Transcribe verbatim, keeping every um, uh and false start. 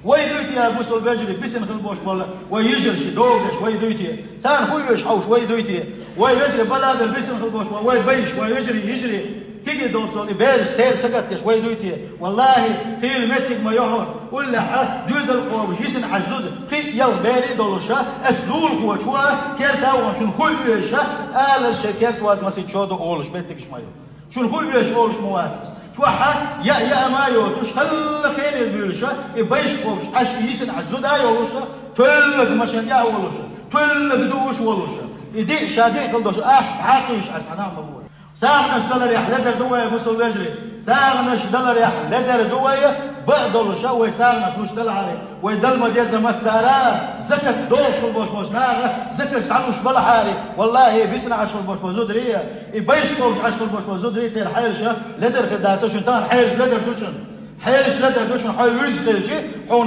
Вай дуй те, бусалба вежарий, бисина хила болаш бола вай йижарий, ши догдеш вай дуй те? Царна хӀу оьшу хьовш вай дуй те? Вай вежарий, баладал бисина хила болаш бола вай байш, вай вежарий, йижарий, кегий долчул и бераш церан сагатдеш вай дуй те? Валлахьи, хийла меттиг ма йохьо, уллехьа, доьзал къобаш йисина Ӏаш зуда, кхин а ялх берий долуша, ас лулахочо керта а вахана шуна хӀу оьшу, алаш шайн керта ваза масийттаза чӀогӀа ду олуш меттигаш ма ю. Шуна хӀу оьшу олуш ма вац ас. Чохь а яа, яа ма йоцуш, халла хенера буьйлуша, и байш къобаш Ӏаш, и йисина Ӏаш зуда а йолуша, тоьллаг машен тӀехь а волуша, тоьллаг дууш волуша, и диъ ша диъ хила долуша, ахь хьакхуьйсуш Ӏаш хьанал ма ву. СагӀанаш даларехь ледар ду вай, бусалба вежарий. СагӀанаш даларехь ледар ду вай, бакъ долуша, вай сагӀанаш луш далахьара, вай дала ма деза массара, закат дохуш хила болуш болчу наха, закат дӀалуш балахьара, валлахьи, бисина Ӏаш хила болуш болу зударий, и байш къобаш Ӏаш хила болуш болу зударий, церан хьелаша ледар хир дац шуна, тахана хьелаш ледар ду шуна. Хьелаш ледар ду шуна, хьо вуьйцу хилча, хьуна